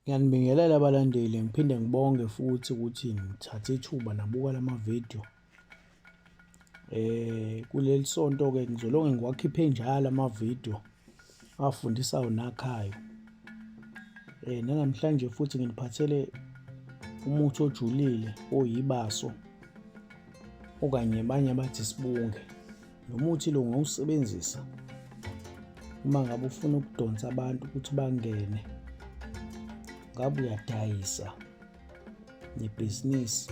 Ngiyanibingelela abalandeli, ngiphinde ngibonge futhi ukuthi nithathe ithuba nabuka lama video. Kuleli sonto-ke ngizolokhu ngiwakhiphe njalo amavidiyo afundisayo nakhayo. Nanamhlanje futhi nginiphathele umuthi ojulile oyibaso okanye abanye abathi isibunge. Lo muthi lo ungawusebenzisa uma ngabe ufuna ukudonsa abantu ukuthi bangene, ngabe uyadayisa nebhizinisi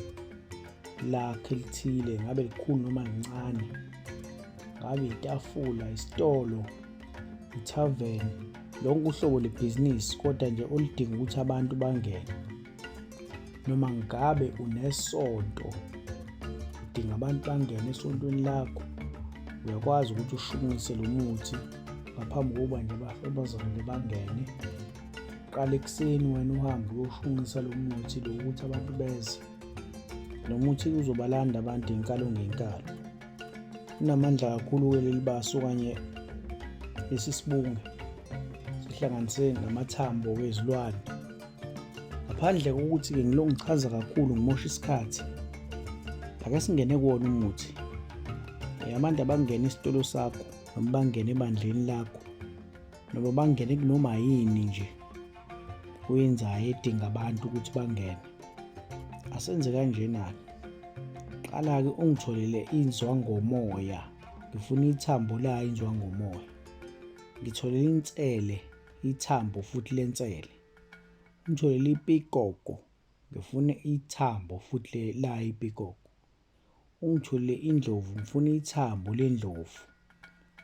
lakho elithile, ngabe likhulu noma lincane, ngabe itafula, isitolo, ithaveni, lonke uhlobo lwebhizinisi kodwa nje oludinga ukuthi abantu bangene. Noma ngabe unesonto, udinga abantu bangene esontweni lakho, uyakwazi ukuthi ushunqise lo muthi ngaphambi kokuba nje abazalwane bangene. Qala ekuseni wena uhambe uyoshunqisa lo muthi lo ukuthi abantu beze. Lo muthi uzobalanda abantu inkalo ngenkalo. Unamandla kakhulu-ke leli baso okanye lesi sibunge sihlanganise namathambo wezilwane. Ngaphandle kokuthi-ke ngilokhu ngichaza kakhulu ngimosha isikhathi, ake singene kuwona umuthi. Abantu abangena esitolo sakho noma bangene ebandleni lakho noma bangene kunoma yini nje oyenzayo edinga abantu ukuthi bangene. Asenze kanjena-ke, qala-ke ungitholele inzwangomoya, ngifuna ithambo layo inzwangomoya. Ngitholele insele, ithambo futhi lensele. Ungitholele ipikoko, ngifuna ithambo futhi layo ipikoko. Ungitholele indlovu, ngifuna ithambo lendlovu.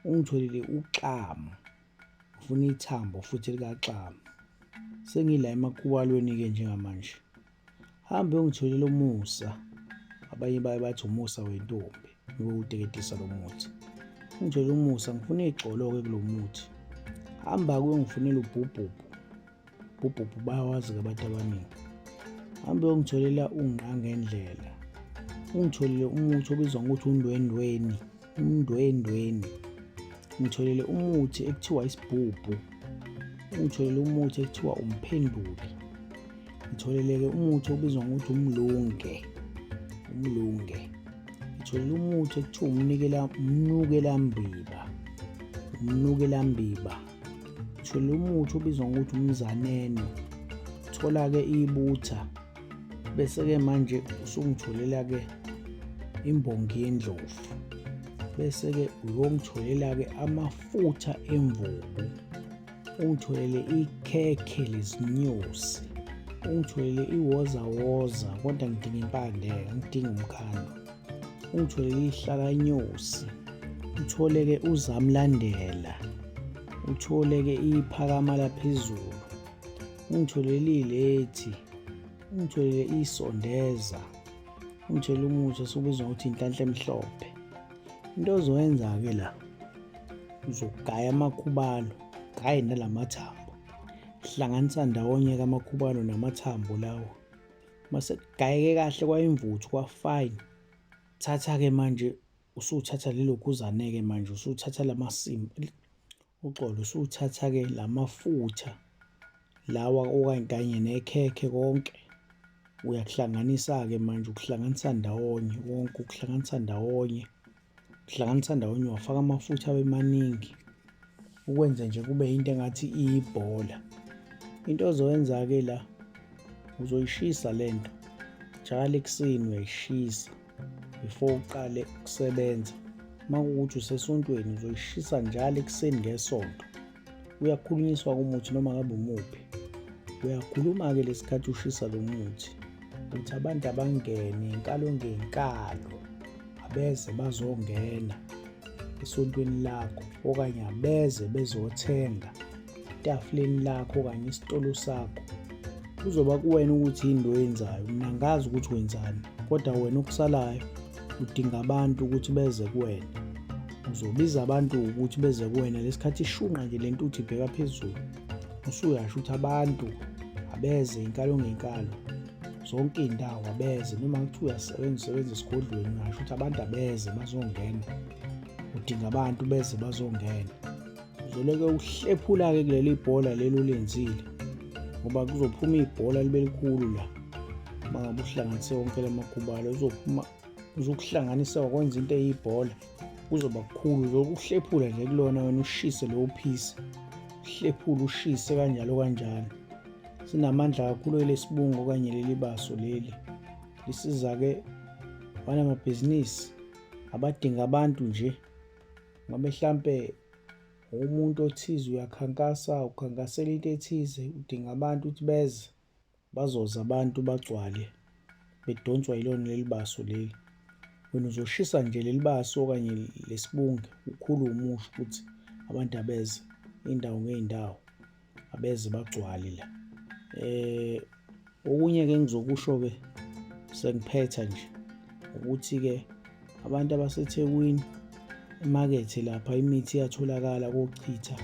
Ungitholele uxamu, ngifuna ithambo futhi likaxamu. Sengila emakhubalweni-ke njengamanje. Hambe uyongitholela umusa, abanye baye bathi umusa wentombi ngiwuteketisa lo muthi. Ungitholele umusa, ngifuna igxolo-ke kulo muthi. Hamba-ke uyongifunela ubhubhubhu. Ubhubhubhu bayawazi-ke abantu abaningi. Hambe uyongitholela ungqangendlela. Ungitholele umuthi obizwa ngokuthi undwendweni, umndwendweni. Ngitholele umuthi ekuthiwa isibhubhu. Ungitholele umuthi ekuthiwa umphenduli. Ngitholeleke umuthi obizwa ngokuthi umlunge, umlunge. Ngitholele umuthi ekuthiwa umnikela umnukelambiba, umnukelambiba. Ngitholele umuthi obizwa ngokuthi umzaneno. Thola-ke ibutha bese-ke manje usungitholela-ke imbongi yendlovu, bese-ke uyongitholela-ke amafutha emvubu. Ungitholele ikhekhe lezinyosi, ungitholele iwozawoza kodwa ngidinga impande, angidingi umkhando. Ungitholele ihlakanyosi, uthole-ke uzamlandela, uthole-ke iphakama laphezulu, ungitholele ilethi, ungitholele isondeza, ungitholele umuthi esiwubiza ngokuthi inhlanhla emhlophe. Into ozoyenza-ke la, uzogaya amakhubalo, gaye nalamathambo. Hlanganisa ndawonye-ke amakhubalo namathambo lawa. Mase kugayeke kahle kwayimvuthu kwa-fine. Thatha-ke manje usuthatha lelo khuzane-ke manje usuthatha lamasimba, uxolo usuthatha-ke lamafutha lawa okanye kanye nekhekhe konke uyakuhlanganisa-ke manje ukuhlanganisa ndawonye konke ukuhlanganisa ndawonye. Hlanganisa ndawonye wafaka amafutha abe maningi ukwenze nje kube into engathi iyibhola. Into ozoyenza-ke la uzoyishisa le nto njalo ekuseni uyayishisa before uqale ukusebenza. Uma kuwukuthi usesontweni uzoyishisa njalo ekuseni ngesonto. Uyakhulunyiswa umuthi noma ngabe umuphi. Uyakhuluma-ke lesikhathi ushisa lo muthi uthi abantu abangene inkalo ngenkalo, abeze bazongena esontweni lakho okanye abeze bezothenga etafuleni lakho okanye esitolo sakho. Kuzoba kuwena ukuthi yini le oyenzayo, mina angazi ukuthi wenzani kodwa wena okusalayo udinga abantu ukuthi beze kuwena. Uzobiza abantu ukuthi beze kuwena lesikhathi ishunqa nje le ntuthu ibheka phezulu, usuyasho ukuthi abantu abeze inkalo ngenkalo zonke iy'ndawo abeze, noma kuthiwa uyasebenza usebenza esigodlweni uyasho ukuthi abantu abeze bazongena, udinga abantu beze bazongena. Uzoloke uhlephula-ke kuleli bhola leli olenzile, Ngoba kuzophuma ibhola libe likhulu la. Uma ngabe uhlanganise wonke lamakhubalo uzophuma uzokuhlanganisa wakwenza into eyibhola kuzoba kukhulu uzokuhlephula nje kulona wena ushise lowo phisi uhlephule ushise kanjalo kanjalo. Sinamandla kakhulu lesibungu okanye leli baso leli. Lisiza-ke banamabhizinisi abadinga abantu nje ngoba hlampe umuntu othize uyakhankasa ukhankasela into ethize udinga abantu ukuthi beze bazoza abantu bagcwale bedonswa yilona leli baso leli. Wena uzoshisa nje leli baso okanye lesibunge ukhulume usho ukuthi abantu abeze indawo ngey'ndawo abeze bagcwale la. Okunye-ke engizokusho-ke sengiphetha nje ukuthi-ke abantu abaseThekwini emakethe lapha imithi iyatholakala kochitha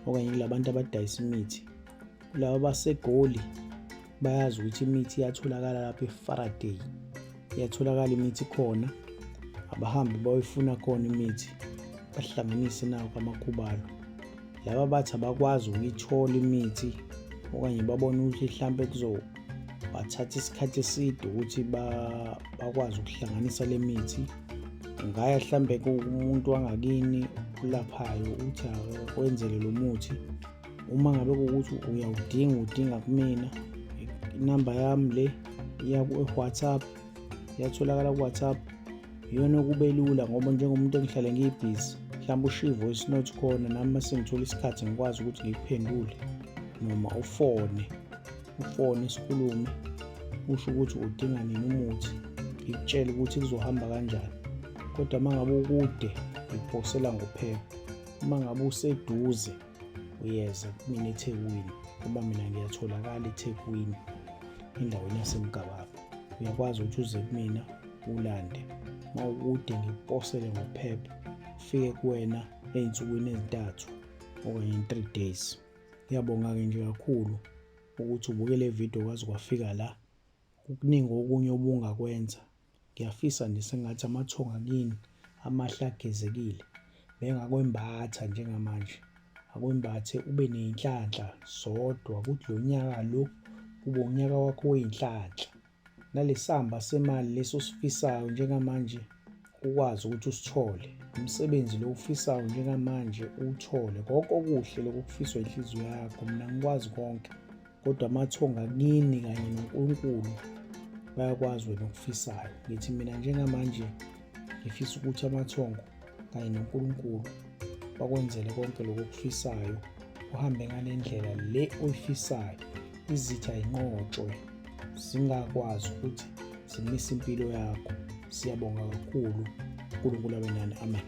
okanye kulabantu abadayisa imithi. Kulaba abaseGoli bayazi ukuthi imithi iyatholakala lapha eFaraday, iyatholakala imithi khona, abahambe bayoyifuna khona imithi bahlanganise nawo amakhubalo. Laba bathi abakwazi ukuyithola imithi okanye babone ukuthi hlampe kuzobathatha isikhathi eside ukuthi bakwazi ukuhlanganisa le mithi. Ungaya hlampe kumuntu wangakini olaphayo uthi akwenzele lo muthi. Uma ngabe kuwukuthi uyawudinga udinga kumina, inamba yami le iya ku-WhatsApp, iyatholakala ku-WhatsApp. Iyona okube lula ngoba njengomuntu engihlale ngibhizi mhlawumbe ushiye i-voice note khona nami uma sengithola isikhathi ngikwazi ukuthi ngikuphendule noma ufone ufone sikhulume usho ukuthi udinga nini umuthi ngikutshele ukuthi kuzohamba kanjani. Kodwa uma ngabe ukude ngikuphosela ngophepha, uma ngabe useduze uyeza kumina eThekwini ngoba mina ngiyatholakala eThekwini endaweni yaseMgababa. Uyakwazi ukuthi uze kumina ulande, uma ukude ngikuposele ngophepha ufike kuwena ey'nsukwini ezintathu okanye in 3 days. Ngiyabonga-ke nje kakhulu ukuthi ubuke le video kwaze kwafika la. Kukuningi okunye obungakwenza. Ngiyafisa nje sengathi amathongo akini amahle agezekile bengakwembatha njengamanje. Akwembathe ube ney'nhlanhla zodwa ukuthi lo nyaka lo kube unyaka wakho wey'nhlanhla. Nalesamba semali lesi osifisayo njengamanje ukwazi ukuthi usithole. Umsebenzi lo ufisayo njengamanje uwuthole. Konke okuhle lokhu okufiswa inhliziyo yakho, mina ngikwazi konke. Kodwa amathonga kini kanye noNkulunkulu bayakwazi wena okufisayo. Ngithi mina njengamanje ngifisa ukuthi amathongo kanye noNkulunkulu bakwenzele konke lokhu okufisayo, uhambe ngale ndlela le oyifisayo, izitha yinqotshwe zingakwazi ukuthi zimise impilo yakho. Siyabonga kakhulu, uNkulunkulu abe nani, amen.